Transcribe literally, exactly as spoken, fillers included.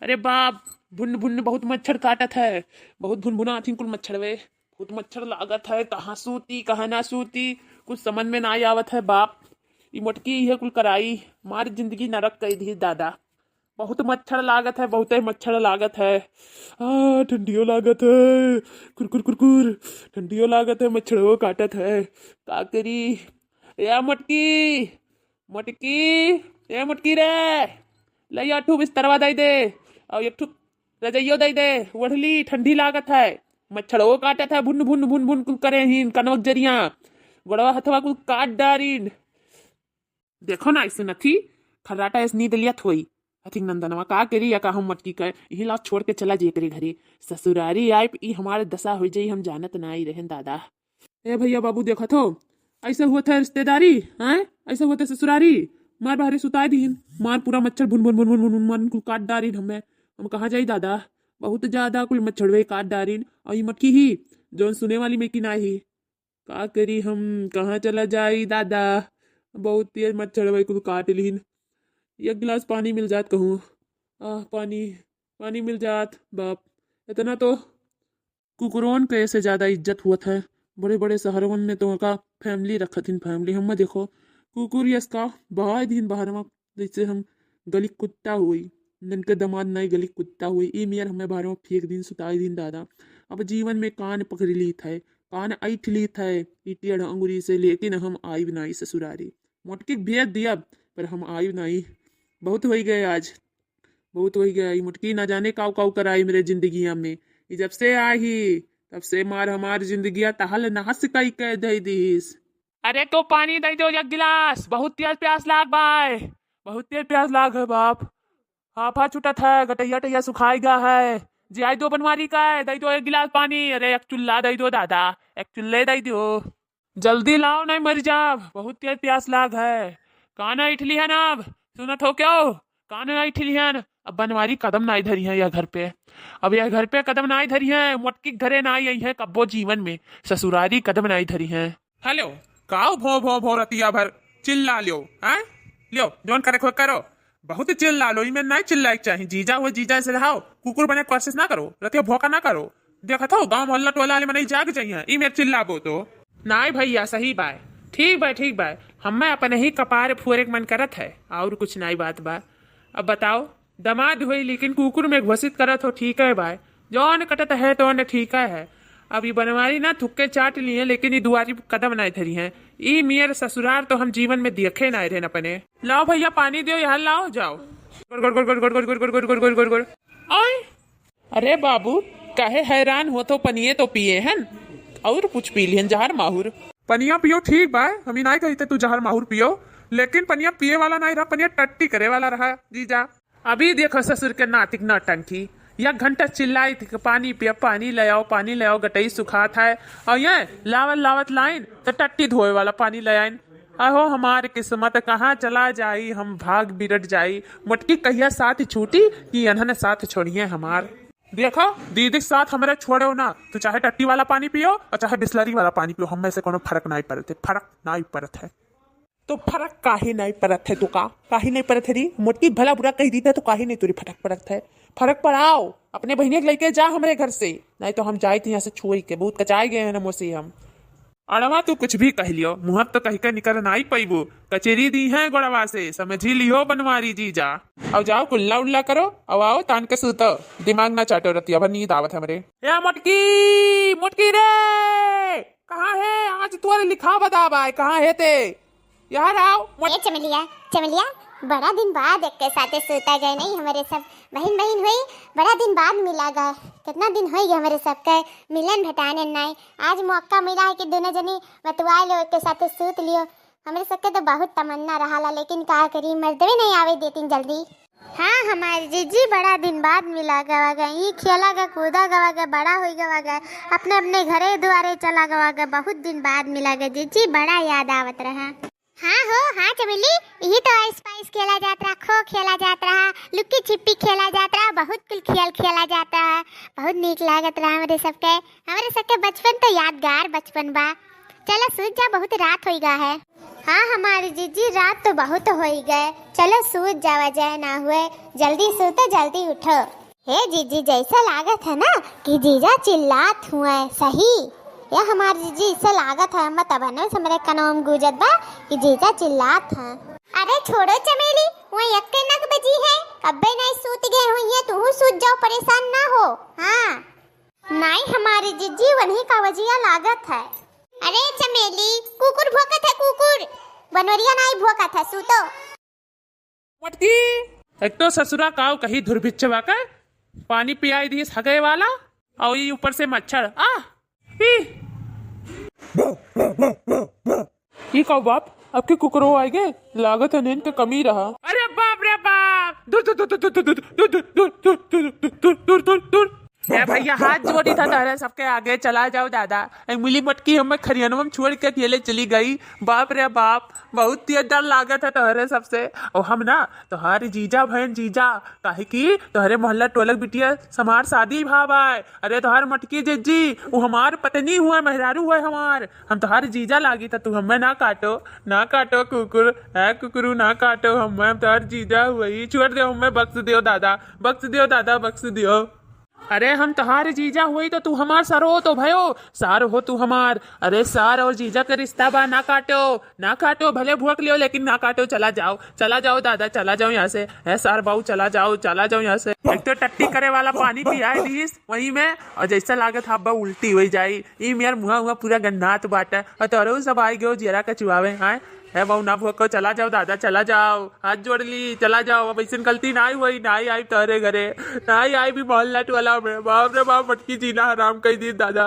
अरे बाप, भुन भुन बहुत मच्छर काटत है, बहुत भुनभुनाथिन कुल मच्छरवे, बहुत मच्छर लागत है, कहाँ सूती कहाँ ना सूती, कुछ समझ में ना आवत है बाप। ई मोटकी इहे कुल कराई, मार जिंदगी नरक कई दी दादा। बहुत मच्छर लागत है, बहुते मच्छर लागत है। आ, ठंडियो लागत है, कुरकुर कुरकुर, ठंडियो लागत है, मच्छरो काटत है, का करी? ए मोटकी, मोटकी, ए मोटकी रे, ले एक ठू बिस्तरवा दे दे, और एक ठू रजइयो दे दे, ओढ़ली, ठंडी लागत है, मच्छरो काटत है, भुन भुन भुन भुन कुल करे हिन, कनवक जरिया, गोड़वा हथवा कुल काट डारिन। देखो ना, ऐसे नथी खर्राटा ऐसे नींद लियत होई। हथिन नंदनवा का करी या का हम मटकी कर, यही लाश छोड़ के चला जाई एकरे घरे। ससुरारी आइब, ई हमार दशा हो जाई, हम जानत ना आई रहन दादा। ए भैया बाबू, देखत हो, ऐसे हुआ था रिश्तेदारी, हैं? ऐसे हुआ था ससुरारी। मार बाहरे सुताई दीन, मार पूरा मच्छर भुन भुन भुन भुन भुन भुन मार कुल काट डारिन हमें। हम कहाँ जाई दादा, बहुत ज्यादा कुल मच्छरवे काट डारिन। और ई मटकी ही, जौन सुने वाली में की ना ही, का करी हम, कहाँ चला जाई दादा, बहुत तेज मच्छर भाई कुल काट लीन। एक गिलास पानी मिल जात कहूँ, आह पानी, पानी मिल जात बाप। इतना तो कुकुरोन के से ज्यादा इज्जत हुआ था। बड़े बड़े शहरवन में तो का फैमिली रखत हिन, फैमिली। हम देखो कुकुर यस का बहाय दिन बाहर में, जैसे हम गली कुत्ता हुई, ननके दमाद नाई गली कुत्ता हुई, ई मेर हमें बाहर में फेंक दिन, सुताई दिन दादा। अब जीवन में कान पकड़ ली थे, कान ऐठ ली थे ई टेढ़ अंगुरी से, लेकिन हम आइब नाई ससुरारी। मोटकी के भेज दिया, पर हम आइब नाई। बहुत होई गए आज, बहुत होई गए। ई मोटकी ना जाने काऊ काऊ कराई मेरे जिंदगिया में। ई जब से आई, तब से मार हमार जिंदगिया तहल नहस कई के दे दीस। अरे तो पानी दे दो एक गिलास, बहुत तेज प्यास लाग बाय, बहुत तेज प्यास लाग है बाप। हाफा छूटत है, गटैया टैया सुखाई गा है। जियाई दो बनवारी का है, दे दो एक गिलास पानी। अरे एक चुल्ला दे दो दादा, एक चुल्ले दे दो, जल्दी लाओ, नहीं मर जाब, बहुत तेज प्यास लाग है। कान ऐठ लिहन अब, सुनत हो क्यों? कान ऐठ लिहन। अब बनवारी कदम नाई धरी है यह घर पे, अब यह घर पे कदम नाई धरी है, मोटकी के घरे नाई आई है कब्बो जीवन में, ससुरारी कदम नाई धरी है। हेलो, काऊ भो भो भो रतिया भर चिल्ला लियो, हैं? लियो, जौन करे खो करो, बहुत चिल्ला लो, इमे नाई चिल्लाए के चाही। जीजा हो, जीजा से रहो, कुकुर बने के कोशिश ना करो, रतिया भौंका ना करो। देखत हो, गाँव मोहल्ला टोला वाले मनई जाग जाइए, ई मेर चिल्लाबो तो। नाई भैया, सही बाय, ठीक बाय, ठीक बाय, हमें अपने ही कपार फोरे के मन करत है, और कुछ नाई बात बा। अब बताओ, दमाद होई लेकिन कुकुर में घोषित करत हो, ठीक है बाय, जौन कटत है तौन ठीक है। अब ई बनवारी ना थुक्के चाट लिए, लेकिन ई दुआरी कदम नाई धरी है। ई मेर ससुरार तो हम जीवन में देखे नाई रहन अपने। लाओ भैया, पानी दियो, यहाँ लाओ, जाओ। गुड़, गुड़, गुड़, गुड़, गुड़, गुड़, गुड़, गुड़, गुड़, गुड़, गुड़, गुड़, गुड़, गुड़। ओए, अरे बाबू, काहे हैरान होत हो? पनिये तो पिए हन, और कुछ पी लिहन, जहर माहुर। पनिया पियो, ठीक बा, हम ई नाई कहिते तू जहर माहुर पियो, लेकिन पनिया पिए वाला नाई रहा, पनिया टट्टी करे वाला रहा, जीजा। अभी देखो ससुर के नातिक नौटंकी, एक घंटा चिल्लाई थी कि पानी पिया, पानी ले आओ, पानी ले आओ, गटई सुखात है। और ये लावत लावत लाइन तो टट्टी धोए वाला पानी ले आइन। अहो हमार किस्मत, कहाँ चला जाई, हम भाग बिरट जाई। मोटकी कहिया साथ छूटी कि इन्हन साथ छोड़िए हमार। देखो, दीदी के साथ हमरा छोड़ो ना, तू चाहे टट्टी वाला पानी पियो और चाहे बिसलरी वाला पानी पियो, हम में से कोनो फर्क नाई पड़त है, फर्क नाई पड़त है। तो फर्क काहे नाई पड़त है? तो का काहे नाई पड़त है रे? मोटकी भला बुरा कह दीत है तो काहे नाई तोरे फर्क पड़त है? फर्क पड़ाओ, अपने बहिनिया के लेके जा हमरे घर से, नाई तो हम जाइत यहाँ से छोड़ के, बहुत कचाए गए हैं नमो से हम। अड़वा तू कुछ भी कह लियो, मुँह तो कह के निकर नाई पैबू, कचेरी दी है गोड़वा से, समझी लियो बनवारी जीजा। अब जाओ कुल्ला उल्ला करो, अब आओ तान के सूतो, दिमाग ना चाटो रतिया भर नींद आवत हमरे। ए मोटकी, मोटकी रे, कहाँ है? आज तोर लिखा बता बाय, कहाँ है ते? यार आओ, मोट- ए चमेलिया, चमेलिया, बड़ा दिन बाद एक के साथे सूता गए नहीं हमरे सब बहिन बहिन हुई, बड़ा दिन बाद मिला गए। कितना दिन होई गए हमरे सबके मिलन भेटाने नहीं। आज मौका मिला है कि दोनों जनी बतुआ लो, एक के साथे सूत लियो। हमरे सबके तो बहुत तमन्ना रहाला, लेकिन का करी, मर्दवे नहीं आवे देतिन जल्दी। हाँ, हमार जीजी बड़ा दिन बाद मिला गवा गए, ई खेला गए, कूदा गवा गए, बड़ा होई गवा गए, अपने अपने घरे दुआरे चला गवा गए, बहुत दिन बाद मिला गए जीजी, बड़ा याद आवत रहा। हाँ हो, हाँ चमेली, यही तो आइस पाइस खेला जात रहा, खो खेला जात रहा, लुक्की छिप्पी खेला जात रहा, बहुत कुल खेल खेला जात रहा, बहुत नीक लागत रहा हमरे सबके। हमरे सबके बचपन तो यादगार बचपन बा। चलो सूत जा, बहुत रात होई गा है। हाँ हमारी जीजी, रात तो बहुत होई गए, चलो सूत जावा जाए ना हुए, जल्दी सूतो जल्दी उठो। हे जीजी, जैसा लागत है ना कि जीजा चिल्लात हुए सही। ये हमार जीजी, ऐसा लागत है, हम तबनो से हमरे कनवा में गूंजत बा कि जीजा चिल्लात हैं। अरे छोड़ो चमेली, वो एक नग बजी है, कब्बे नहीं सूत गए हुई है, तू सूत जाओ, परेशान ना हो। हाँ। नहीं हमारी जीजी, वन्हीं का वजिया लागत है। अरे चमेली, कुकुर भोंकत है, कुकुर, बनवरिया नहीं भोंकत है, सूतो। मटकी, एक तो ससुरा काव कही धुरभिक्षवा का पानी पियाई दिस हगे वाला, और ये ऊपर से मच्छर। आ, ई। ई काव बाप, आपके कुकुरो आए गए? लागत है नींद के कमी रहा। अरे बाप रे बाप, दूर, दूर, दूर। ए भैया, हाथ जोड़ी था तोहरे सबके आगे, चला जाओ दादा। ए मिली मटकी हमें खरियनवा में छोड़ के अकेले चली गई। बाप रे बाप, बहुत तेज डर लागत है तोहरे सबसे। और हम ना तोहार जीजा भैन जीजा, काहे कि तोहरे मोहल्ला टोलक बिटिया समार शादी भाव आए। अरे तोहार मटकी जीजी, वो हमार पत्नी हुए, मेहरारू हुए हमार। हम तोहार जीजा लागी था, तू हमें ना काटो, ना काटो कुकुर, है कुकुरू, ना काटो हमें, हम तोहार जीजा हुए, छोड़ दे हमें, बख्श दियो दादा, बख्श दियो दादा, बख्श दियो। अरे हम तोहार जीजा हुई तो तू हमार सर हो तो भयो, सार हो तू हमार। अरे सार और जीजा के रिश्ता बा, ना काटो, ना काटो, भले भोंक लियो लेकिन ना काटो, चला जाओ, चला जाओ दादा, चला जाओ यहाँ से। है सार बाऊ, चला जाओ, चला जाओ यहाँ से। एक तो टट्टी करे वाला पानी पियाए दीस वही में, और जैसा लागत हब्बा उल्टी हो जाई। ई मेर मुहा हुआ पूरा गन्नात बाटे, और तोरो सब आई गयो जियरा कचुआवे। हाँ, है बाऊ ना भोंको, चला जाओ दादा, चला जाओ, हाथ जोड़ ली, चला जाओ, अब ऐसन गलती ना हुई, ना आई तोहरे घरे, ना आई भी मोहल्ला टोला में। बाप रे बाप, मटकी जीना हराम कर दी दादा।